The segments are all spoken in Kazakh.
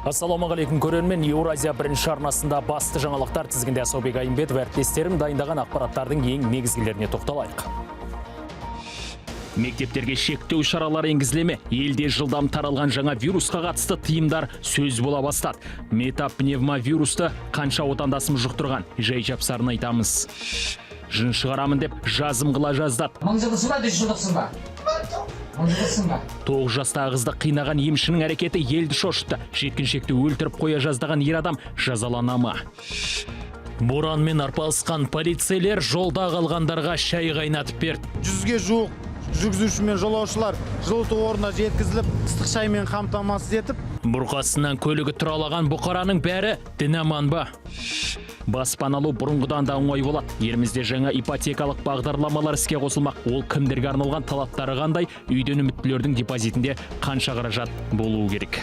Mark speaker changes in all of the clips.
Speaker 1: Ассалаумағалейкум, көрермен. Еуразия бірінші арнасында басты жаңалықтар. Тізгінде Асаубек Айымбетов. Әріптестерім дайындаған ақпараттардың ең негізгілеріне тоқталайық. Мектептерге шектеу шаралары енгізіле ме? Елде жылдам таралған жаңа вирусқа қатысты тыйымдар сөз бола бастады. Метапневмовирусты қанша отандасымыз жұқтырған? Жай жапсарын айтамыз. Жын шығарамын деп жазым қыла жаздады.
Speaker 2: Мың жылдықсың ба, 100 жылдықсың ба? 1000 жылдықсың ба?
Speaker 1: 9 жастағы қызды қинаған емшінің әрекеті елді шошытты. Жеткіншекті өлтіріп қоя жаздаған ер адам жазалана ма? Боранмен арпалысқан полицейлер жолда қалғандарға шай қайнатып берді.
Speaker 3: 100-ге жуық жүргізуші мен жолаушылар жылыту орнына жеткізіліп, ыстық шаймен қамтамасыз етіп.
Speaker 1: Бұрқасыннан көлігі тұралаған бұқараның бәрі дін аман ба? Баспана алу бұрынғыдан да оңай болады. Елімізде жаңа ипотекалық бағдарламалар іске қосылмақ. Ол кімдерге арналған, талаптары қандай, үйден үміттілердің депозитінде қанша қаражат болуы керек?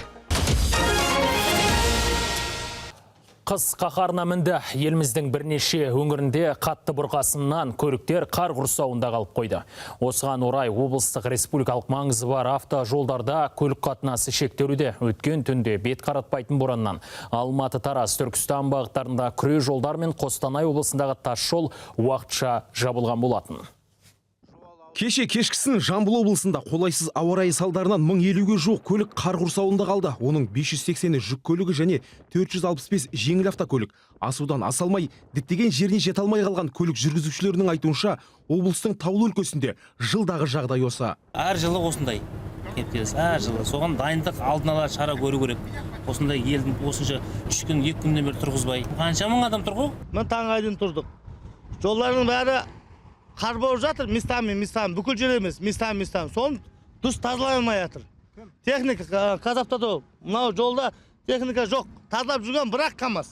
Speaker 1: Қыс қаһарына мінді. Еліміздің бірнеше өңірінде қатты бұрқасыннан көліктер қар құрсауында қалып қойды. Осыған орай облыстық, республикалық маңызы бар автожолдарда көлік қатынасы шектелуде. Өткен түнде бет қаратпайтын бораннан Алматы, Тараз, Түркістан бағыттарында күре жолдар мен Қостанай облысындағы тас жол уақытша жабылған болатын.
Speaker 4: Кеше кешкісін Жамбыл облысында қолайсыз ауа райы салдарынан 1050-ге жуық көлік қар құрсауында қалды. Оның 580-і жүк көлігі және 465 жеңіл автокөлік. Асудан аса алмай, діттеген жеріне жете алмай қалған көлік жүргізушілерінің айтуынша, облыстың таулы өлкесінде жылдағы жағдай осы.
Speaker 5: Әр жылы осындай кептеліс, әр жылы. Соған дайындық, алдын ала шара көру керек. Осындай елдің осынша 3 күн, 2 күннен бері тұрғызбай, қанша мың адам тұр ғой.
Speaker 3: Міне, таңға дейін тұрдық. Жолдардың бәрі қар болып жатыр, местами, местами, бүкіл жер емес, местами, местами. Соны дұрыс тазалай алмай жатыр. Техника ҚазАвтоДор, мынау жолда техника жоқ, тазалап жүрген бір ақ КамАЗ.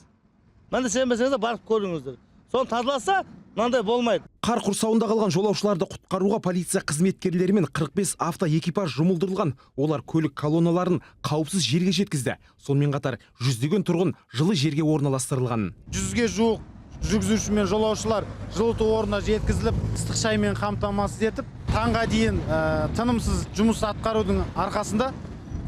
Speaker 3: Міне, сенбесеңіздер, барып көріңіздер. Соны тазаласа, мынандай болмайды.
Speaker 4: Қар құрсауында қалған жолаушыларды құтқаруға полиция қызметкерлері мен 45 автоэкипаж жұмылдырылған. Олар көлік колонналарын қауіпсіз жерге жеткізді. Сонымен қатар жүздеген тұрғын жылы жерге орналастырылған.
Speaker 3: 100-ге жуық жүргізуші мен жолаушылар жылыту орнына жеткізіліп, ыстық шаймен қамтамасыз етіп, таңға дейін тынымсыз жұмыс атқарудың арқасында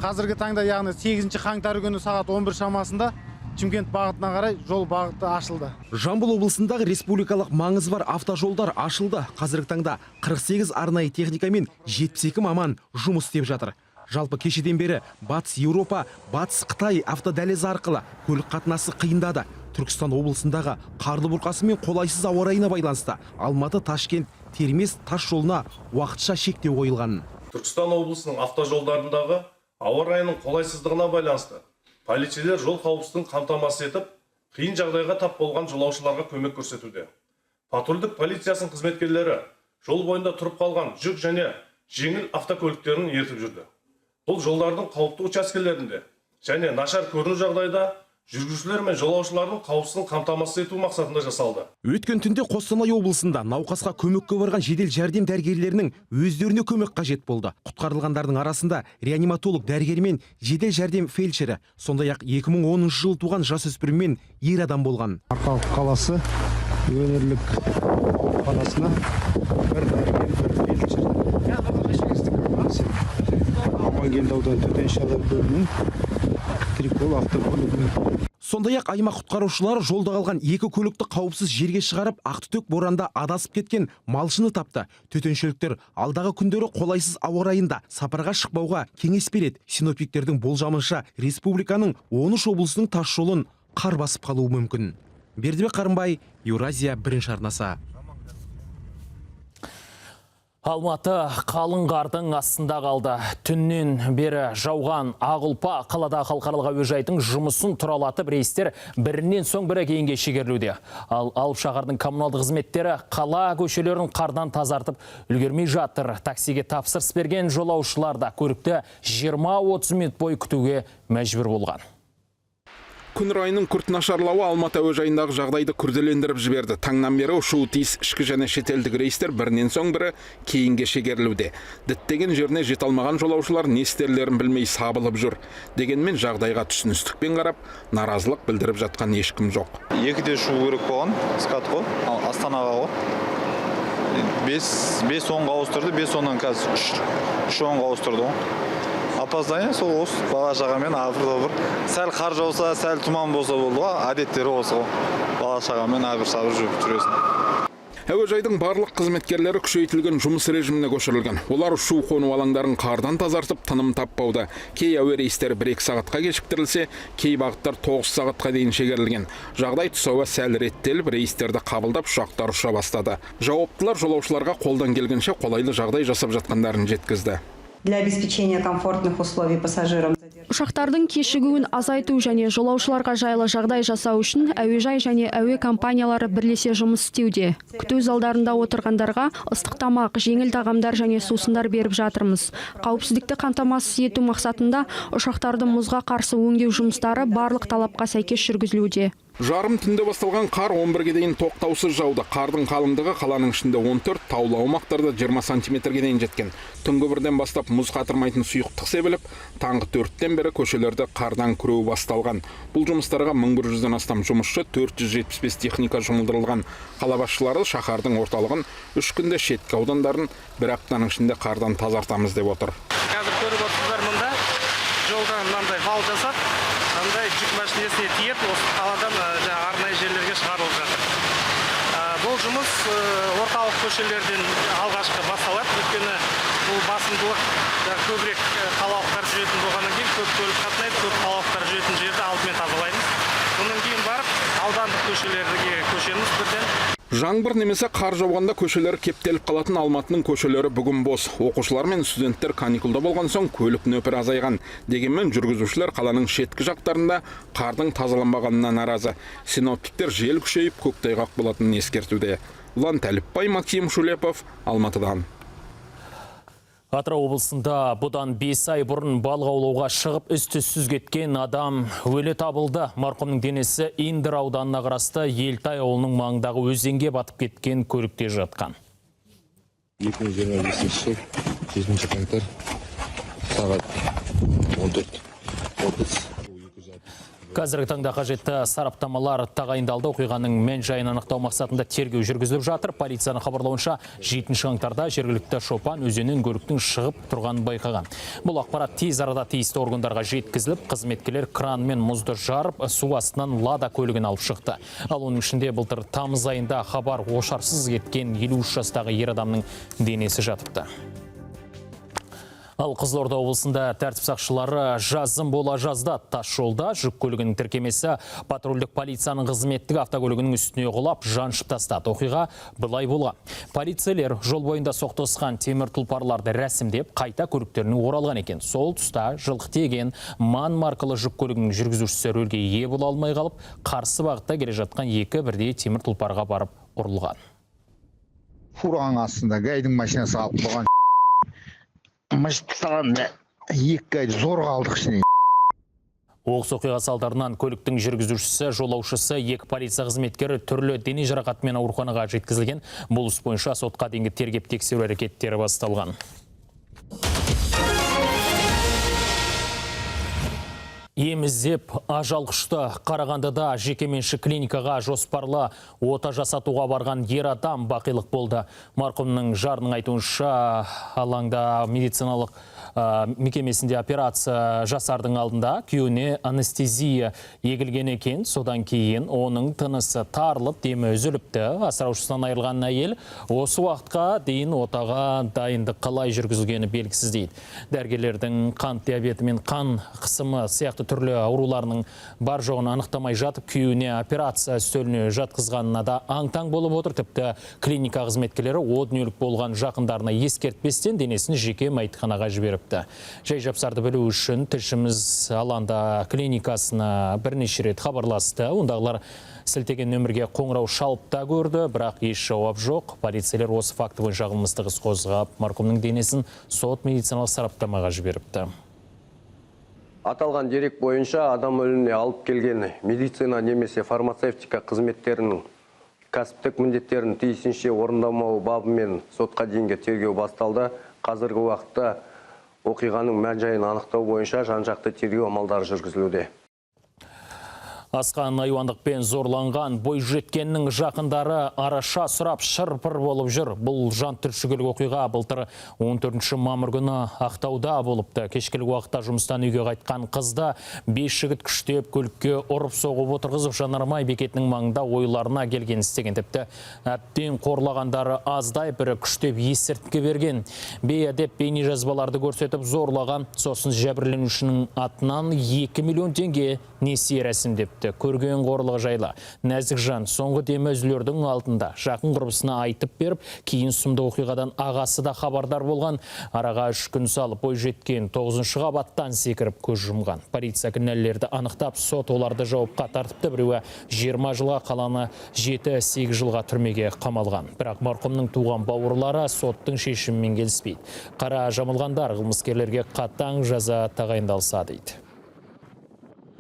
Speaker 3: қазіргі таңда, яғни 8 қаңтар күні сағат 11 шамасында Шымкент бағытына қарай жол бағыты ашылды.
Speaker 4: Жамбыл облысындағы республикалық маңызы бар автожолдар ашылды. Қазіргі таңда 48 арнайы техника мен 72 маман жұмыс істеп жатыр. Жалпы кешеден бері Батыс Еуропа, Батыс Қытай автодәлізі арқылы көлік қатынасы қиындады. Түркістан облысындағы қарлы бұрқасын мен қолайсыз ауа райына байланысты Алматы, Ташкент, Термез тас жолына уақытша шектеу қойылған.
Speaker 6: Түркістан облысының автожолдарындағы ауа райының қолайсыздығына байланысты полицейлер жол қауіпсіздігін қамтамасыз етіп, қиын жағдайға тап болған жолаушыларға көмек көрсетуде. Патрульдік полициясының қызметкерлері жол бойында тұрып қалған жүк және жеңіл автокөліктерін ертіп жүрді. Бұл жолдардың қауіпті учаскелерінде және нашар көріну жағдайда жүргізушілер мен жолаушылардың қауіпсіздігін қамтамасыз ету мақсатында жасалды.
Speaker 4: Өткен түнде Қостанай облысында науқасқа көмекке барған жедел жәрдем дәрігерлерінің өздеріне көмек қажет болды. Құтқарылғандардың арасында реаниматолог дәрігер мен жедел жәрдем фельдшері, сондай-ақ 2010 жылы туған жасөспірім мен ер адам болған.
Speaker 7: Арқалық қаласы өңірлік ауруханасына бір дәрігер, бір фельдшер, Амангелді ауданы төтенше жағдай бөлімінің трикол автокөлігімен.
Speaker 4: Сондай-ақ аймақ құтқарушылары жолда қалған екі көлікті қауіпсіз жерге шығарып, ақтүтек боранда адасып кеткен малшыны тапты. Төтеншеліктер алдағы күндері қолайсыз ауа райында сапарға шықпауға кеңес береді. Синоптиктердің болжамынша, республиканың 13 облысының тас жолын қар басып қалуы мүмкін. Бердібек Қарымбай, Еуразия бірінші арнасы.
Speaker 1: Алматы қалың қардың астында қалды. Түннен бері жауған ақ ұлпа қалада халықаралық әуежайдың жұмысын тұралатып, рейстер бірінен соң бірі кейінге шегерілуде. Ал алып шаһардың коммуналдық қызметтері қала көшелерін қардан тазартып үлгермей жатыр. Таксиге тапсырыс берген жолаушылар да көлікті 20-30 минут бойы күтуге мәжбүр болған.
Speaker 8: Күн райының күрт нашарлауы Алматы әуежайындағы жағдайды күрделендіріп жіберді. Таңнан бері ұшуы тиіс ішкі және шетелдік рейстер бірінен соң бірі кейінге шегерілуде. Діттеген жеріне жете алмаған жолаушылар не істерлерін білмей сабылып жүр. Дегенмен жағдайға түсіністікпен қарап, наразылық білдіріп жатқан ешкім жоқ.
Speaker 9: 2-де ұшу керек болған, СКАТ қой, ал Астанаға ғой. 5:10-ға ауыстырды, 5:10-нан қазір 3:10-ға ауыстырды ғой. Опоздание сол осы бала шағамен абыр-дабыр. Сәл қар жауса, сәл тұман болса болды ғой, әдеттері осы ғой. Бала шағамен абыр-сабыр жүріп жүресің.
Speaker 8: Әуежайдың барлық қызметкерлері күшейтілген жұмыс режиміне көшірілген. Олар ұшу қону алаңдарын қардан тазартып, тыным таппауда. Кей әуе рейстері 1-2 сағатқа кешіктірілсе, кей бағыттар 9 сағатқа дейін шегерілген. Жағдай түс ауа сәл реттеліп, рейстерді қабылдап, ұшақтар ұша бастады. Жауаптылар жолаушыларға қолдан келгенше қолайлы жағдай жасап жатқандарын жеткізді.
Speaker 10: Для обеспечения комфортных условий пассажирам.
Speaker 11: Ұшақтардың кешігуін азайту және жолаушыларға жайлы жағдай жасау үшін әуежай және әуе компаниялары бірлесе жұмыс істеуде. Күту залдарында отырғандарға ыстық тамақ, жеңіл тағамдар және сусындар беріп жатырмыз. Қауіпсіздікті қамтамасыз ету мақсатында ұшақтарды мұзға қарсы өңдеу жұмыстары барлық талапқа сәйкес жүргізілуде.
Speaker 8: Жарым түнде басталған қар 11-ге дейін тоқтаусыз жауды. Қардың қалыңдығы қаланың ішінде 14, таулы аумақтарда 20 сантиметрге дейін жеткен. Түнгі 1-ден бастап мұз қатырмайтын сұйықтық себіліп, таңғы 4-тен бері көшелерді қардан күреу басталған. Бұл жұмыстарға 1100-ден астам жұмысшы, 475 техника жұмылдырылған. Қала басшылары шаһардың орталығын 3 күнде, шеткі аудандарын бір аптаның ішінде қардан тазартамыз деп отыр.
Speaker 12: Қазір көріп отырсыздар, мұнда жолдан мынандай вал жасап, андай жүк машинесіне тиеп, осы қаладан жаңа арнайы жерлерге шығарылып жатыр. Бұл жұмыс орталық көшелерден алғашқы басталады, өйткені бұл басымдылық көбірек қалалықтар жүретін болғаннан кейін көп көлік қатынайды, көп қалалықтар жүретін жерді алдымен тазалаймыз. Одан кейін барып аудандық көшелерге көшеміз бірден.
Speaker 8: Жаңбыр немесе қар жауғанда көшелер кептеліп қалатын Алматының көшелері бүгін бос. Оқушылар мен студенттер каникулда болған соң көлік нөпірі азайған. Дегенмен жүргізушілер қаланың шеткі жақтарында қардың тазаланбағанына наразы. Синоптиктер жел күшейіп, көктайғақ болатынын ескертуде. Ұлан Тәліпбай, Максим Шулепов, Алматыдан.
Speaker 1: Атырау облысында бұдан 5 ай бұрын балық аулауға шығып із-түзсіз кеткен адам өлі табылды. Марқұмның денесі Индер ауданына қарасты Елтай ауылының маңындағы өзенге батып кеткен көлікте жатқан.
Speaker 13: 2025 жыл 7 қаңтар сағат 14:30.
Speaker 1: Қазіргі таңда қажетті сараптамалар тағайындалды. Оқиғаның мән-жайын анықтау мақсатында тергеу жүргізіліп жатыр. Полицияның хабарлауынша 7 қаңтарда жергілікті шопан өзеннен көліктің шығып тұрғанын байқаған. Бұл ақпарат тез арада тиісті органдарға жеткізіліп, қызметкерлер кранмен мұзды жарып, су астынан Лада көлігін алып шықты. Ал оның ішінде былтыр тамыз айында хабар ошарсыз кеткен 53 жастағы ер адамның денесі жатыпты. Ал Қызылорда облысында тәртіп сақшылары жазым бола жаздады. Тас жолда жүк көлігінің тіркемесі патрульдік полицияның қызметтік автокөлігінің үстіне құлап, жаншып тастады. Оқиға былай болған. Полицейлер жол бойында соқтығысқан темір тұлпарларды рәсімдеп, қайта көліктеріне оралған екен. Сол тұста жылқы тиеген МАН маркалы жүк көлігінің жүргізушісі рөлге ие бола алмай қалып, қарсы бағытта келе жатқан екі бірдей темір тұлпарға барып ұрылған.
Speaker 14: Фураның астында ГАИ-дің машинасы алып қойған. Мыштан екі ай зорға алдық ішінен.
Speaker 1: Оқыс оқиға салдарынан көліктің жүргізушісі, жолаушысы, екі полиция қызметкері түрлі дене жарақатымен ауруханаға жеткізілген. Бұл іс бойынша сотқа дейінгі тергеп тексеру әрекеттері басталған. Ем іздеп ажал құшты. Қарағандыда жекеменшік клиникаға жоспарлы ота жасатуға барған ер адам бақилық болды. Марқұмның жарының айтуынша, алаңда медициналық мекемесінде операция жасардың алдында күйеуіне анестезия егілген екен. Содан кейін оның тынысы тарылып, демі үзіліпті. Асыраушысынан айырылған әйел осы уақытқа дейін отаға дайындық қалай жүргізілгені белгісіз дейді. Дәрігерлердің қант диабеті мен қан қысымы сияқты түрлі ауруларының бар жоғын анықтамай жатып, күйеуіне операция үстеліне жатқызғанына да аң-таң болып отыр. Тіпті клиника қызметкерлері о дүниелік болған жақындарына ескертпестен денесін жеке мәйітханаға жіберіпті. Жай жапсарды білу үшін тілшіміз аланда клиникасына бірнеше рет хабарласты. Ондағылар сілтеген нөмірге қоңырау шалып та көрді, бірақ еш жауап жоқ. Полицейлер осы факті бойынша қылмыстық іс қозғап, марқұмның денесін сот медициналық сараптамаға жіберіпті.
Speaker 15: Аталған дерек бойынша адам өліміне алып келген медицина немесе фармацевтика қызметтерінің кәсіптік міндеттерін тиісінше орындамау бабымен сотқа дейінгі тергеу басталды. Қазіргі уақытта оқиғаның мән-жайын анықтау бойынша жан-жақты тергеу амалдары жүргізілуде.
Speaker 1: Асқан айуандықпен зорланған бойжеткеннің жақындары араша сұрап шырпыр болып жүр. Бұл жан түршігерлік оқиға былтыр 14 мамыр күні Ақтауда болыпты. Кешкілік уақытта жұмыстан үйге қайтқан қызды 5 жігіт күштеп көлікке ұрып соғып отырғызып, жанармай бекетінің маңында ойларына келген істеген. Тіпті әбден қорлағандары аздай, бірі күштеп есірткі берген. Бейәдеп бейнежазбаларды көрсетіп зорлаған, сосын жәбірленушінің атынан 2 миллион теңге несие рәсімдепті. Көрген қорлығы жайлы нәзік жан соңғы демі үзілердің алдында жақын құрбысына айтып беріп, кейін сұмдық оқиғадан ағасы да хабардар болған. Араға 3 күн салып бойжеткен 9-шы қабаттан секіріп көз жұмған. Полиция кінәлілерді анықтап, сот оларды жауапқа тартыпты. Біреуі 20 жылға, қаланы 7-8 жылға түрмеге қамалған. Бірақ марқұмның туған бауырлары соттың шешімімен келіспейді. Қара жамылғандар қылмыскерлерге қатаң жаза тағайындалса дейді.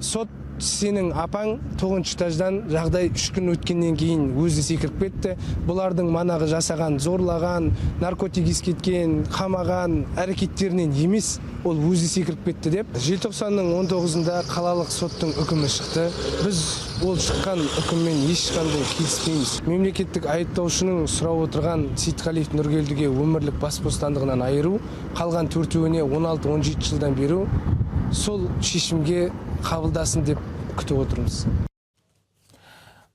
Speaker 7: Сот сенің апаң 9-шы этаждан жағдай 3 күн өткеннен кейін өзі секіріп кетті. Бұлардың манағы жасаған, зорлаған, наркотик иіскеткен, қамаған әрекеттерінен емес, ол өзі секіріп кетті деп. Желтоқсанның 19-ында қалалық соттың үкімі шықты. Біз ол шыққан үкіммен ешқандай келіспейміз. Мемлекеттік айыптаушының сұрап отырған Сейтқалиев Нұргелдіге өмірлік бас бостандығынан айыру, қалған 4-уіне 16-17 жылдан беру, сол шешімге қабылдасын деп күтіп отырмыз.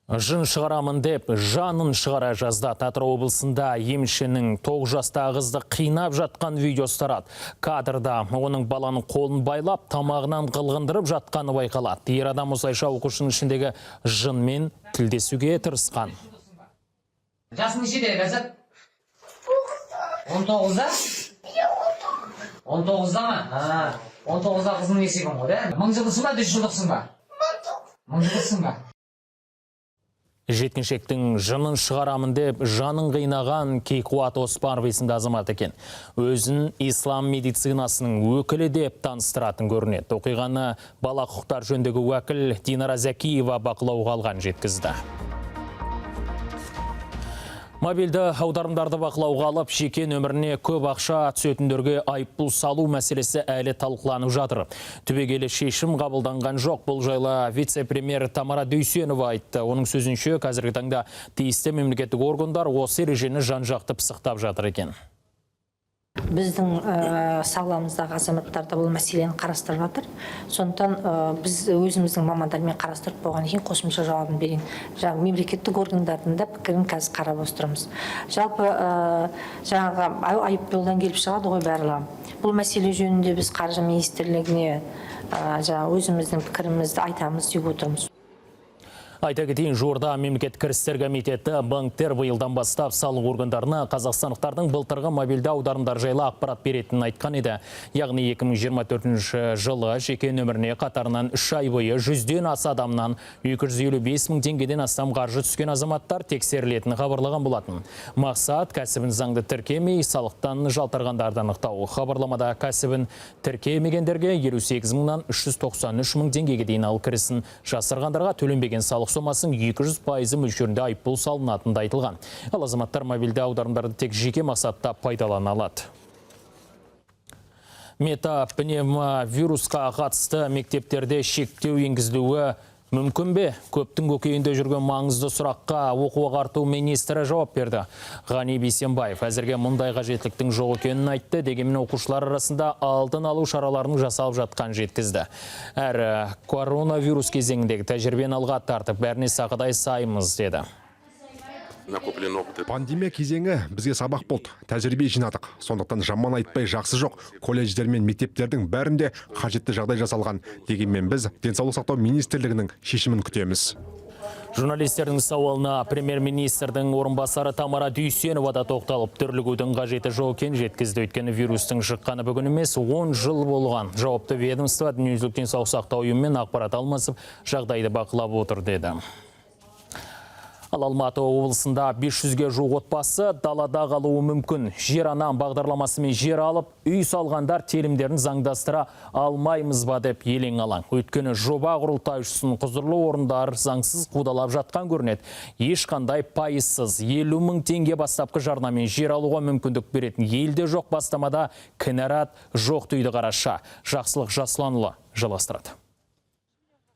Speaker 1: Жын шығарамын деп жанын шығара жаздады. Атырау облысында емшінің 9 жастағы қызды қинап жатқан видеосы тарады. Кадрда оның баланың қолын байлап, тамағынан қылғындырып жатқаны байқалады. Ер адам осылайша оқушының ішіндегі жынмен тілдесуге тырысқан.
Speaker 2: Жасың нешеде, Ләззат? 19-да? 19-да ма? 19-да қыздың есебін ғой, да? 1000 жылдықсың ба, 100 жылдықсың ба? 1000 жылдықсың ба?
Speaker 1: Жеткіншектің жынын шығарамын деп жанын қинаған Кейқуат Оспанов есімді азамат екен. Өзін ислам медицинасының өкілі деп таныстыратын көрінеді. Оқиғаны бала құқықтар жөніндегі уәкіл Динара Зәкиева бақылауға алған жеткізді. Мобильді аударымдарды бақылауға алып, жеке нөміріне көп ақша түсетіндерге айыппұл салу мәселесі әлі талқыланып жатыр. Түбегейлі шешім қабылданған жоқ. Бұл жайлы вице-премьер Тамара Дүйсенова айтты. Оның сөзінше, қазіргі таңда тиісті мемлекеттік органдар осы ережені жан-жақты пысықтап жатыр екен.
Speaker 16: Біздің саламыздағы азаматтар да бұл мәселені қарастырып жатыр. Сондықтан біз өзіміздің мамандармен қарастырып болғаннан кейін қосымша жауабын берейін. Жаңағы мемлекеттік органдардың да пікірін қазір қарап отырмыз. Жалпы жаңағы айыппұлдан келіп шығады ғой барлығы. Бұл мәселе жөнінде біз қаржы министрлігіне жаңағы өзіміздің пікірімізді айтамыз деп отырмыз.
Speaker 1: Айта кетейін, жуырда мемлекеттік кірістер комитеті банктер биылдан бастап салық органдарына қазақстандықтардың былтырғы мобильді аударымдар жайлы ақпарат беретінін айтқан еді. Яғни 2024 жылы жеке нөміріне қатарынан 3 ай бойы 100-ден аса адамнан 255 мың теңгеден астам қаржы түскен азаматтар тексерілетінін хабарлаған болатын. Мақсат кәсібін заңды тіркемей, салықтан жалтарғандарды анықтау. Хабарламада кәсібін тіркемегендерге 58 мыңнан 393 мың теңгеге дейін, ал кірісін жасырғандарға төленбеген салық сомасының 200% мөлшерінде айыппұл салынатыны айтылған. Ал азаматтар мобильді аударымдарды тек жеке мақсатта пайдалана алады. Метапневмовирусқа қатысты мектептерде шектеу енгізілуі мүмкін бе? Көптің көкейінде жүрген маңызды сұраққа оқу ағарту министрі жауап берді. Ғани Бейсенбаев әзірге мұндай қажеттіліктің жоқ екенін айтты, дегенмен оқушылар арасында алдын алу шараларының жасалып жатқанын жеткізді. Әрі коронавирус кезеңіндегі тәжірибені алға тартып, бәріне сақадай саймыз деді.
Speaker 17: Пандемия кезеңі бізге сабақ болды, тәжірибе жинадық. Сондықтан жаман айтпай жақсы жоқ. Колледждер мен мектептердің бәрінде қажетті жағдай жасалған. Дегенмен біз Денсаулық сақтау министрлігінің шешімін күтеміз.
Speaker 1: Журналистердің сауалына премьер-министрдің орынбасары Тамара Дүйсенова да тоқталып, дүрлігудің қажеті жоқ екенін жеткізді. Өйткені вирустың шыққаны бүгін емес, 10 жыл болған. Жауапты ведомство Дүниежүзілік денсаулық сақтау ұйымымен ақпарат алмасып, жағдайды бақылап отыр деді. Ал Алматы облысында 500-ге жуық отбасы далада қалуы мүмкін. Жер анам бағдарламасымен жер алып, үй салғандар телімдерін заңдастыра алмаймыз ба деп елең алаң. Өйткені жоба құрылтайшысын құзырлы орындар заңсыз қудалап жатқан көрінеді. Ешқандай пайызсыз 50 мың теңге бастапқы жарнамен жер алуға мүмкіндік беретін елде жоқ бастамада кінәрат жоқ дейді қараша. Жақсылық Жасұланұлы жалғастырады.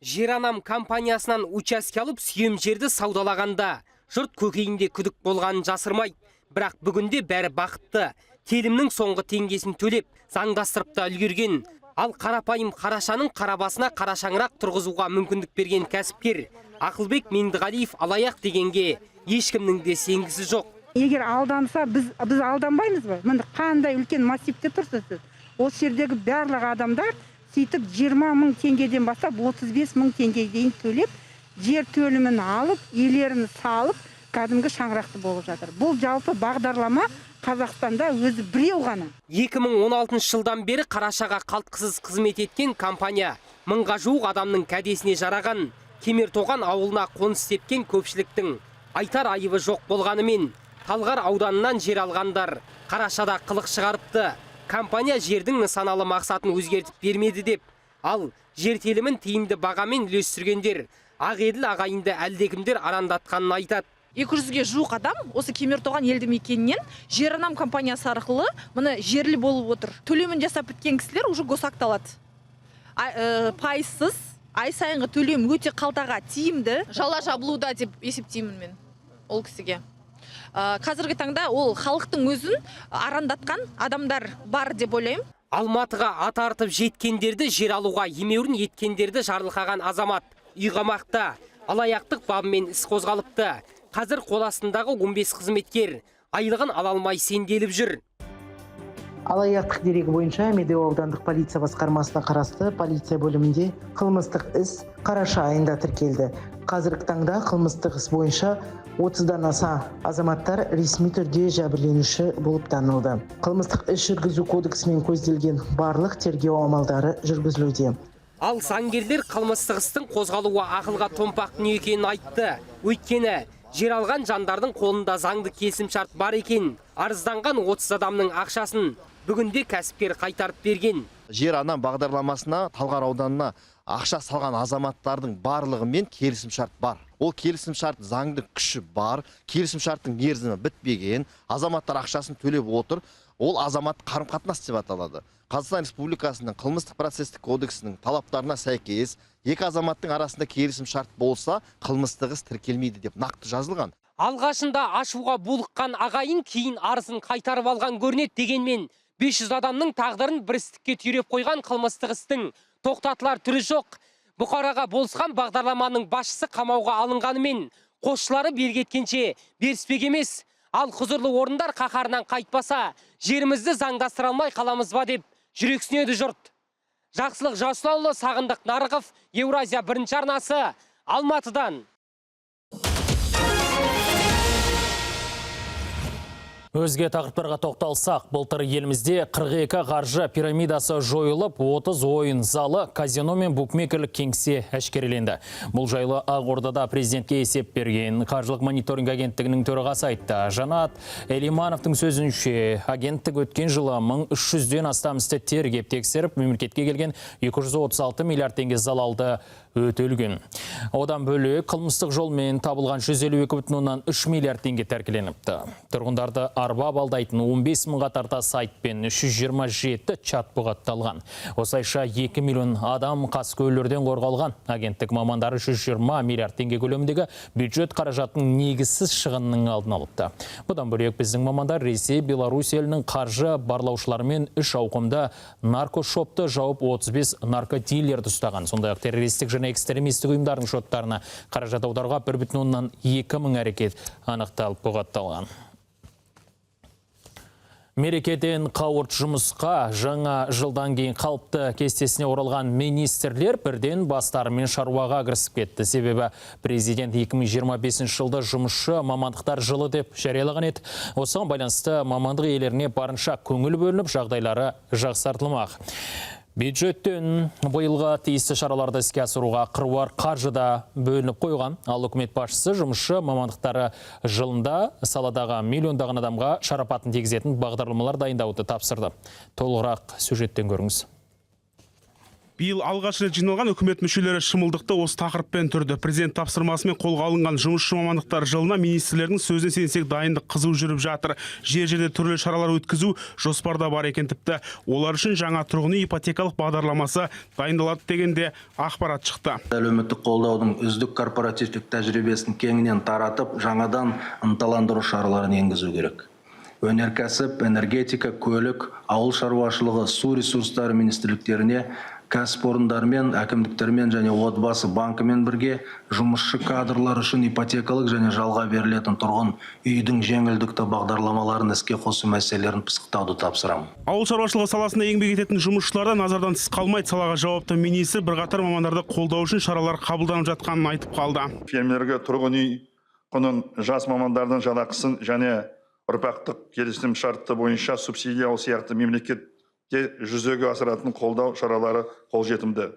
Speaker 18: Жер Анам компаниясынан учаске алып, сүйем жерді саудалағанда жұрт көкейінде күдік болғанын жасырмайды. Бірақ бүгінде бәрі бақытты. Телімнің соңғы теңгесін төлеп, заңдастырып та үлгерген. Ал қарапайым қарашаның қарабасына қара шаңырақ тұрғызуға мүмкіндік берген кәсіпкер Ақылбек Меңдіғалиев алаяқ дегенге ешкімнің де сенгісі жоқ.
Speaker 19: Егер алданса, біз алданбаймыз ба? Міне, қандай үлкен массивте тұрсыз сіз. Осы жердегі барлық адамдар сөйтіп 20 мың теңгеден бастап 35 мың теңгеге дейін төлеп, жер төлімін алып, үйлерін салып, кәдімгі шаңырақты болып жатыр. Бұл жалпы бағдарлама Қазақстанда өзі біреу ғана.
Speaker 18: 2016 жылдан бері қарашаға қалтқысыз қызмет еткен компания мыңға жуық адамның кәдесіне жараған. Кемертоған ауылына қоныс тепкен көпшіліктің айтар айыбы жоқ болғанымен, Талғар ауданынан жер алғандар қарашада қылық шығарыпты. Компания жердің нысаналы мақсатын өзгертіп бермеді деп, ал жер телімін тиімді бағамен үлестіргендер Ақеділ ағайынды әлдекімдер арандатқанын айтады.
Speaker 20: 200-ге жуық адам осы Кемертоған елді мекенінен Жер Анам компаниясы арқылы міне жерлі болып отыр. Төлемін жасап біткен кісілер уже госакт алады. Пайызсыз, ай сайынғы төлем өте қалтаға тиімді.
Speaker 21: Жала жабылуда деп есептеймін мен ол кісіге. Қазіргі таңда ол халықтың өзін арандатқан адамдар бар деп ойлаймын.
Speaker 18: Алматыға ат артып жеткендерді, жер алуға емеурін еткендерді жарылқаған азамат үй қамақта, алаяқтық бабымен іс қозғалыпты. Қазір қол астындағы 15 қызметкер айлығын ала алмай сенделіп жүр.
Speaker 22: Алаяқтық дерегі бойынша Медеу аудандық полиция басқармасына қарасты полиция бөлімінде қылмыстық іс қараша айында тіркелді. Қазіргі таңда қылмыстық іс бойынша 30-дан аса азаматтар ресми түрде жәбірленуші болып танылды. Қылмыстық іс жүргізу кодексімен көзделген барлық тергеу амалдары жүргізілуде.
Speaker 18: Ал заңгерлер қылмыстық істің қозғалуы ақылға томпақ дүние екенін айтты. Өйткені жер алған жандардың қолында заңды келісімшарт бар екен. Арызданған 30 адамның ақшасын бүгінде кәсіпкер қайтарып берген.
Speaker 23: Жер Анам бағдарламасына Талғар ауданына ақша салған азаматтардың барлығымен келісімшарт бар. Ол келісімшарт заңды күші бар, келісімшарттың мерзімі бітпеген, азаматтар ақшасын төлеп отыр. Ол азамат қарым-қатынас деп аталады. Қазақстан Республикасының қылмыстық процестік кодексінің талаптарына сәйкес, екі азаматтың арасында келісімшарт болса, қылмыстық іс тіркелмейді деп нақты жазылған.
Speaker 18: Алғашында ашуға булыққан ағайын кейін арызын қайтарып алған көрінеді. Дегенмен 500 адамның тағдырын бір істікке түйреп қойған қылмыстық істің тоқтатылар түрі жоқ. Бұқараға болысқан бағдарламаның басшысы қамауға алынғанымен қосшылары белгі еткенше беріспек емес. Ал құзырлы орындар қаһарынан қайтпаса, жерімізді заңдастыра алмай қаламыз ба деп жүрексінеді жұрт. Жақсылық Жасұланұлы, Сағындық Нарықов, Еуразия бірінші арнасы, Алматыдан.
Speaker 1: Өзге тақырыптарға тоқталсақ, былтыр елімізде 42 қаржы пирамидасы жойылып, 30 ойын залы, казино мен букмекерлік кеңсе әшкереленді. Бұл жайлы Ақордада президентке есеп берген қаржылық мониторинг агенттігінің төрағасы айтты. Жанат Элимановтың сөзінше, агенттік өткен жылы 1300-ден астам істі тергеп тексеріп, мемлекетке келген 236 миллиард теңге залалды өтелген. Одан бөлек қылмыстық жолмен табылған 152,3 миллиард теңге тәркіленіпті. Тұрғындарды арбап алдайтын 15 мыңға тарта сайт пен 327 чат бұғатталған. Осылайша 2 миллион адам қаскөйлерден қорғалған. Агенттік мамандары 120 миллиард теңге көлеміндегі бюджет қаражатының негізсіз шығынының алдын алыпты. Бұдан бөлек біздің мамандар Ресей, Беларусь елінің қаржы барлаушыларымен 3 ауқымда наркошопты жауып 35 наркодилерді ұстаған. Сондай-ақ террористік және экстремистік ұйымдардың шоттарына қаражат аударуға 1,2 мың әрекет анықталып бұғатталған. Мерекеден қауырт жұмысқа жаңа жылдан кейін қалыпты кестесіне оралған министрлер бірден бастарымен шаруаға кірісіп кетті. Себебі президент 2025 жылды жұмысшы мамандықтар жылы деп жариялаған еді. Осыған байланысты мамандық иелеріне барынша көңіл бөлініп, жағдайлары жақсартылмақ. Бюджеттен биылға тиісті шараларды іске асыруға қыруар қаржы да бөлініп қойған. Ал үкімет басшысы жұмысшы мамандықтары жылында саладағы миллиондаған адамға шарапатын тигізетін бағдарламалар дайындауды тапсырды. Толығырақ сюжеттен көріңіз.
Speaker 3: Биыл алғаш рет жиналған үкімет мүшелері шымылдықты осы тақырыппен түрді. Президент тапсырмасымен қолға алынған жұмысшы мамандықтар жылына, министрлердің сөзіне сенсек, дайындық қызу жүріп жатыр. Жер-жерде түрлі шаралар өткізу жоспарда бар екен тіпті. Олар үшін жаңа тұрғын үй ипотекалық бағдарламасы дайындалады деген де ақпарат шықты.
Speaker 5: Әлеуметтік қолдаудың үздік корпоративтік тәжірибесін кеңінен таратып, жаңадан ынталандыру шараларын енгізу керек. Өнеркәсіп, энергетика, көлік, ауыл шаруашылығы, су ресурстары министрліктеріне кәсіпорындармен, әкімдіктермен және Отбасы банкімен бірге жұмысшы кадрлар үшін ипотекалық және жалға берілетін тұрғын үйдің жеңілдікті бағдарламаларын іске қосу мәселелерін пысықтауды тапсырамын.
Speaker 3: Ауыл шаруашылығы саласында еңбек ететін жұмысшылар да назардан тыс қалмайды. Салаға жауапты министр бірқатар мамандарды қолдау үшін шаралар қабылданып жатқанын айтып қалды.
Speaker 6: Фермерлерге тұрғын үй құнын, жас мамандардың жалақысын және ұрпақтық келісім шарты бойынша субсидиялау сияқты мемлекетте жүзеге асыратын қолдау шаралары қолжетімді.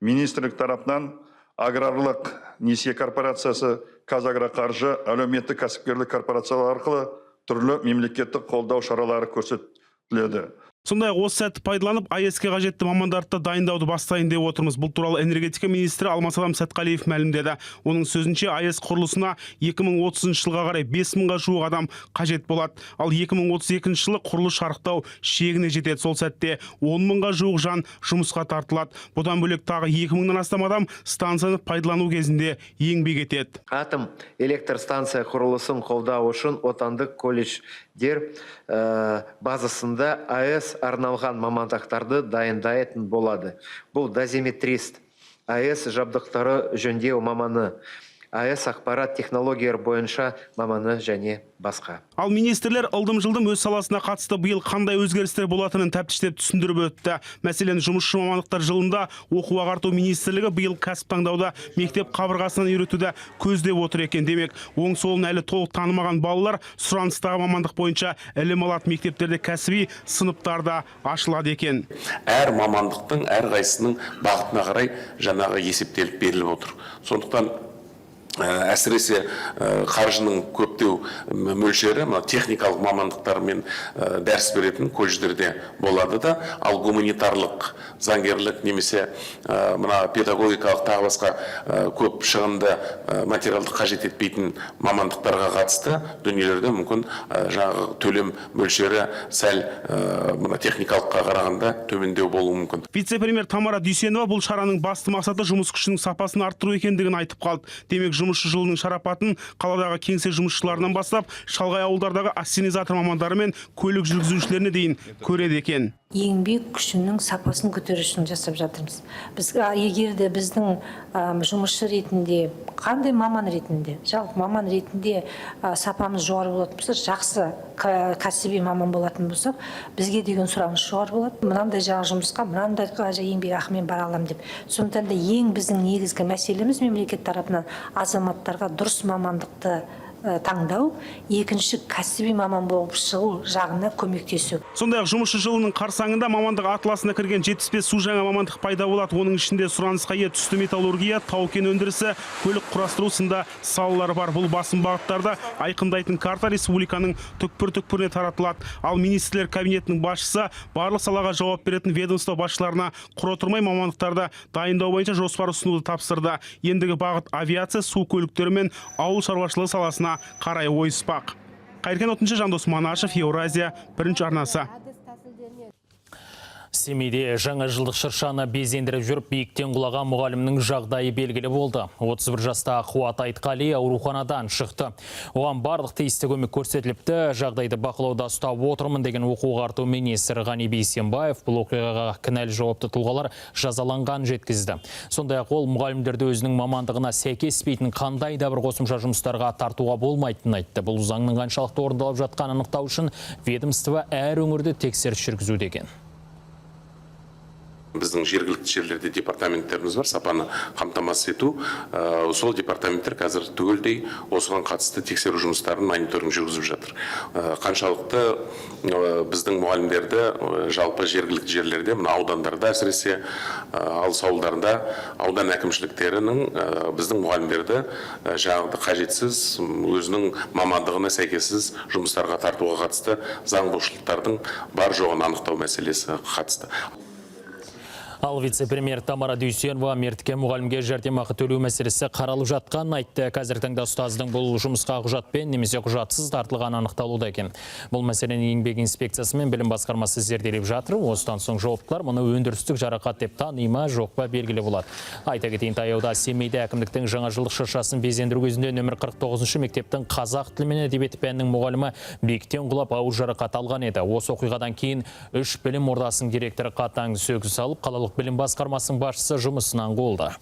Speaker 6: Министрлік тарапынан аграрлық несие корпорациясы, Казагроқаржы, әлеуметтік кәсіпкерлік корпорациялар арқылы түрлі мемлекеттік қолдау шаралары көрсетіледі.
Speaker 3: Сондай-ақ осы сәтті пайдаланып, АЭС-ке қажетті мамандарды да дайындауды бастайын деп отырмыз. Бұл туралы энергетика министрі Алмасадам Сәтқалиев мәлімдеді. Оның сөзінше, АЭС құрылысына 2030 жылға қарай 5 мыңға жуық адам қажет болады. Ал 2032 жылы құрылыс шарықтау шегіне жетеді. Сол сәтте 10 мыңға жуық жан жұмысқа тартылады. Бұдан бөлек тағы 2 мыңнан астам адам станцияны пайдалану кезінде еңбек етеді.
Speaker 24: Атом электр станция құрылысын қолдау үшін отандық колледждер базасында АЭС арналған мамандықтарды дайындайтын болады. Бұл дозиметрист, АЭС жабдықтары жөндеу маманы, АЭС ақпарат технологиялар бойынша маманы және басқа.
Speaker 3: Ал министрлер ылдым-жылдым өз саласына қатысты биыл қандай өзгерістер болатынын тәптіштеп түсіндіріп өтті. Мәселен, жұмысшы мамандықтар жылында оқу ағарту министрлігі биыл кәсіп таңдауда мектеп қабырғасынан үйретуді көздеп отыр екен. Демек, оң солын әлі толық танымаған балалар сұраныстағы мамандық бойынша ілім алады, мектептерде кәсіби сыныптар да ашылады екен.
Speaker 25: Әр мамандықтың әрқайсысының бағытына қарай жаңағы есептеліп беріліп отыр. Сондықтан әсіресе қаржының көптеу мөлшері мына техникалық мамандықтармен дәріс беретін колледждерде болады да, ал гуманитарлық, заңгерлік немесе мына педагогикалық тағы басқа көп шығынды материалды қажет етпейтін мамандықтарға қатысты дүниелерде мүмкін жаңағы төлем мөлшері сәл мына техникалыққа қарағанда төмендеу болуы мүмкін.
Speaker 3: Вице-премьер Тамара Дүйсенова бұл шараның басты мақсаты жұмыс күшінің сапасын арттыру екендігін айтып қалды. Демек, жұмысшы жылының шарапатын қаладағы кеңсе жұмысшыларынан бастап шалғай ауылдардағы ассенизатор мамандары мен көлік жүргізушілеріне дейін көреді екен.
Speaker 16: Еңбек күшінің сапасын көтеру үшін жасап жатырмыз. Біз егер де біздің жұмысшы ретінде, қандай маман ретінде, жалпы маман ретінде сапамыз жоғары болатын болса, жақсы кәсіби маман болатын болсақ, бізге деген сұраныс жоғары болады. Мынандай жаңа жұмысқа, мынандай еңбек ақымен бара аламын деп. Сондықтан да ең біздің негізгі мәселеміз мемлекет тарапынан азаматтарға дұрыс мамандықты таңдау, екінші кәсіби маман болып шығу жағына көмектесу.
Speaker 3: Сондай-ақ жұмысшы жылының қарсаңында мамандық атласына кірген 75 су жаңа мамандық пайда болады. Оның ішінде сұранысқа ие түсті металлургия, тау-кен өндірісі, көлік құрастыру сынды салалар бар. Бұл басым бағыттарды айқындайтын карта республиканың түкпір-түкпіріне таратылады. Ал министрлер кабинетінің басшысы барлық салаға жауап беретін ведомство басшыларына құр отырмай мамандықтарды дайындау бойынша жоспар ұсынуды тапсырды. Ендігі бағыт авиация, су көліктері мен ауыл шаруашылығы саласына қарай ойыспақ. Қайыркен Отыншы, Жандос Манашев, Еуразия, бірінші арнасы.
Speaker 1: Семейде жаңа жылдық шыршаны безендіріп жүріп биіктен құлаған мұғалімнің жағдайы белгілі болды. 31 жастағы Қуат Айтқали ауруханадан шықты. Оған барлық тиісті көмек көрсетіліпті. Жағдайды бақылауда ұстап отырмын деген оқу ағарту министрі Ғани Бейсенбаев бұл оқиғаға кінәлі жауапты тұлғалар жазаланған жеткізді. Сондай-ақ ол мұғалімдерді өзінің мамандығына сәйкеспейтін қандай да бір қосымша жұмыстарға тартуға болмайтынын айтты. Бұл заңның қаншалықты орындалып жатқанын анықтау үшін ведомство әр өңірде тексеріс жүргізуде екен.
Speaker 25: Біздің жергілікті жерлерде департаменттеріміз бар, сапаны қамтамасыз ету. Сол департаменттер қазір түгелдей осыған қатысты тексеру жұмыстарын, мониторинг жүргізіп жатыр. Қаншалықты біздің мұғалімдерді жалпы жергілікті жерлерде, мына аудандарда, әсіресе алыс ауылдарында аудан әкімшіліктерінің біздің мұғалімдерді жаңағыдай қажетсіз, өзінің мамандығына сәйкессіз жұмыстарға тартуға қатысты заң бұзушылықтардың бар жоғын анықтау мәселесі қатысты.
Speaker 1: Ал вице-премьер Тамара Дүйсенова мертікке мұғалімге жәрдемақы төлеу мәселесі қаралып жатқанын айтты. Қазіргі таңда ұстаздың бұл жұмысқа құжатпен немесе құжатсыз тартылғаны анықталуда екен. Бұл мәселені еңбек инспекциясы мен білім басқармасы зерделеп жатыр. Осыдан соң жауаптылар мұны өндірістік жарақат деп тани ма, жоқ па белгілі болады. Айта кетейін, таяуда Семейде әкімдіктің жаңа жылдық шыршасын безендіру кезінде нөмір 49 мектептің қазақ тілі мен әдебиеті пәнінің мұғалімі биіктен құлап ауыр жарақат алған еді. Осы оқиғадан кейін 3 білім ордасының директоры қатаң сөгіс алып, қалалық білім басқармасының басшысы жұмысынан қуылды.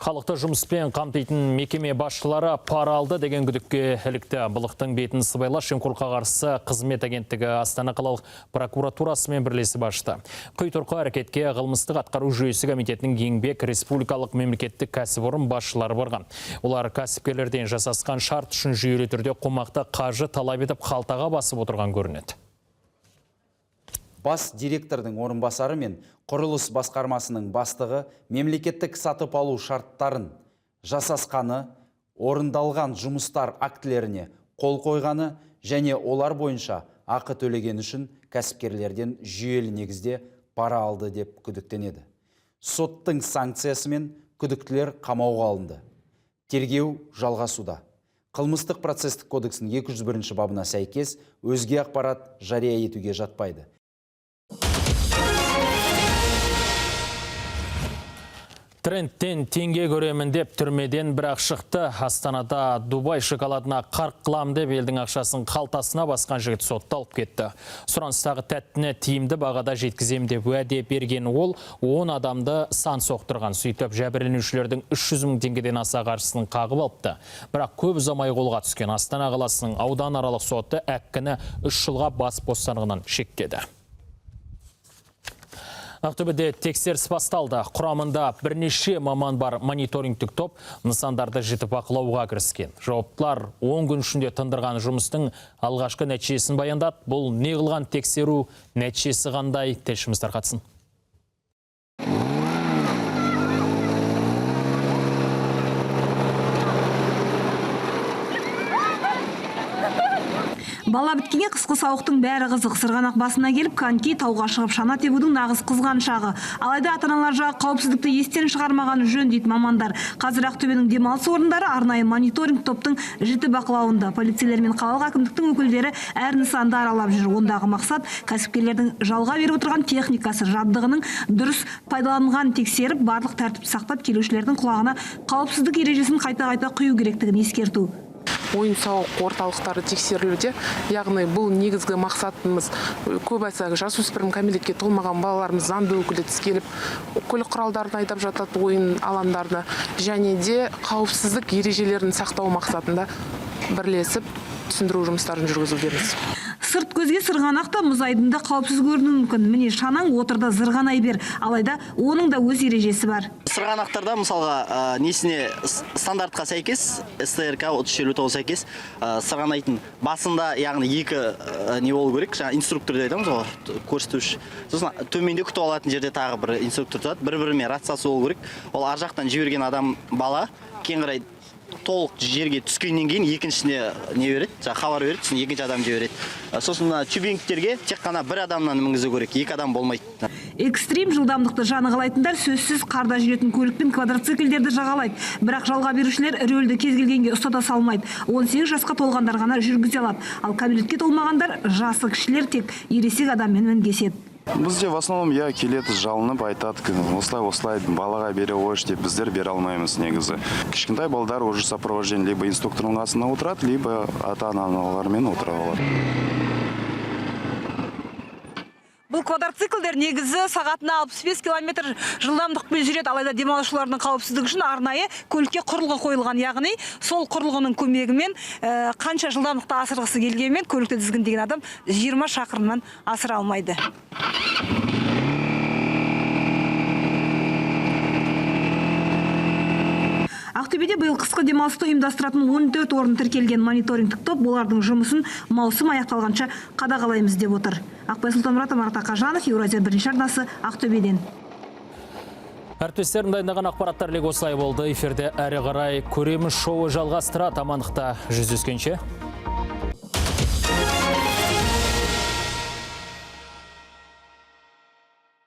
Speaker 1: Халықты жұмыспен қамтитын мекеме басшылары пара алды деген күдікке ілікті. Былықтың бетін сыбайлас жемқорлыққа қарсы қызмет агенттігі Астана қалалық прокуратурасымен бірлесіп ашты. Құйтұрқы әрекетке қылмыстық атқару жүйесі комитетінің еңбек республикалық мемлекеттік кәсіпорын басшылары барған. Олар кәсіпкерлерден жасасқан шарт үшін жүйелі түрде қомақты қаржы талап етіп қалтаға басып отырған көрінеді.
Speaker 4: Бас директордың орынбасары мен құрылыс басқармасының бастығы мемлекеттік сатып алу шарттарын жасасқаны, орындалған жұмыстар актілеріне қол қойғаны және олар бойынша ақы төлеген үшін кәсіпкерлерден жүйелі негізде пара алды деп күдіктенеді. Соттың санкциясымен күдіктілер қамауға алынды. Тергеу жалғасуда. Қылмыстық процестік кодексінің 201 бабына сәйкес өзге ақпарат жария етуге жатпайды.
Speaker 1: Трендтен теңге көремін деп түрмеден бірақ шықты. Астанада Дубай шоколадына қарқ қылам деп елдің ақшасын қалтасына басқан жігіт сотталып кетті. Сұраныстағы тәттіні тиімді бағада жеткізем деп уәде берген ол 10 адамды сан соқтырған. Сөйтіп жәбірленушілердің 300 мың теңгеден аса қаржысын қағып алыпты. Бірақ көп ұзамай қолға түскен Астана қаласының ауданаралық соты әккіні 3 жылға бас бостандығынан шектеді. Ақтөбеде тексеріс басталды. Құрамында бірнеше маман бар мониторингтік топ нысандарды жіті бақылауға кіріскен. Жауаптылар 10 күн ішінде тындырған жұмыстың алғашқы нәтижесін баяндады. Бұл не қылған тексеру, нәтижесі қандай, тілшіміз тарқатсын.
Speaker 9: Бала біткенге қысқы сауықтың бәрі қызық. Сырғанақ басына келіп, коньки тауға шығып шана тебудің нағыз қызған шағы. Алайда ата-аналар жағы қауіпсіздікті естен шығармағаны жөн дейді мамандар. Қазір Ақтөбенің демалыс орындары арнайы мониторинг топтың жіті бақылауында. Полицейлер мен қалалық әкімдіктің өкілдері әр нысанды аралап жүр. Ондағы мақсат кәсіпкерлердің жалға беріп отырған техникасы, жабдығының дұрыс пайдаланылғанын тексеріп, барлық тәртіпті сақтап келушілердің құлағына қауіпсіздік ережесін қайта-қайта құю керектігін ескерту.
Speaker 10: Ойын-сауық орталықтары тексерілуде. Яғни бұл негізгі мақсатымыз көп айтса жасөспірім кәмелетке толмаған балаларымыз заңды өкілі келіп көлік құралдарын айдап жатады ойын алаңдарына, және де қауіпсіздік ережелерін сақтау мақсатында бірлесіп түсіндіру жұмыстарын жүргізудеміз.
Speaker 9: Сырт көзге сырғанақ та мұз айдынында қауіпсіз көрінуі мүмкін. Міне шанаң отырда зырғанай бер. Алайда оның да өз ережесі бар.
Speaker 11: Сырғанақтарда мысалға несіне стандартқа сәйкес СТРК 3359 сәйкес сырғанайтын басында, яғни екі не болу керек, жаңа инструктор деп айтамыз ғой, көрсетуші. Сосын төменде күтіп алатын жерде тағы бір инструктор тұрады, бір-бірімен рациясы болу керек. Ол ар жақтан жіберген адам бала кейін қарай толық жерге түскеннен кейін екіншісіне не береді, жаңа хабар береді, сосын екінші адам жібереді. Сосын мына тюбингтерге тек қана бір адамнан мінгізу керек, екі адам болмайды.
Speaker 9: Экстрим жылдамдықты жаны қалайтындар сөзсіз қарда жүретін көлік пен квадроциклдерді жағалайды. Бірақ жалға берушілер рөлді кез келгенге ұстата салмайды. 18 жасқа толғандар ғана жүргізе алады. Ал кәмелетке толмағандар, жасы кішілер тек ересек адаммен мінгеседі.
Speaker 12: Бізде в основном я келеді жалынып айтады, осылай балаға бере қойшы деп, біздер бере алмаймыз негізі. Кішкентай балдар уже сопровождение либо инструктордың қасында отырады, либо ата-аналармен отыра алады.
Speaker 9: Бұл квадроциклдер негізі сағатына 65 километр жылдамдықпен жүреді. Алайда демалушылардың қауіпсіздігі үшін арнайы көлікке құрылғы қойылған. Яғни сол құрылғының көмегімен қанша жылдамдықты асырғысы келгенмен көлікті тізгіндеген адам 20 шақырымнан асыра алмайды. Ақтөбеде биыл қысқы демалысты ұйымдастыратын 14 орын тіркелген мониторингтік топ олардың жұмысын маусым аяқталғанша қадағалаймыз деп отыр. Ақбай Сұлтанмұратов, Марат Ақажанов, Еуразия бірінші арнасы, Ақтөбеден.
Speaker 1: Әріптестерім дайындаған ақпараттар легі осылай болды. Эфирде әрі қарай көреміз шоуы жалғастырады. Амандықта жүздескенше.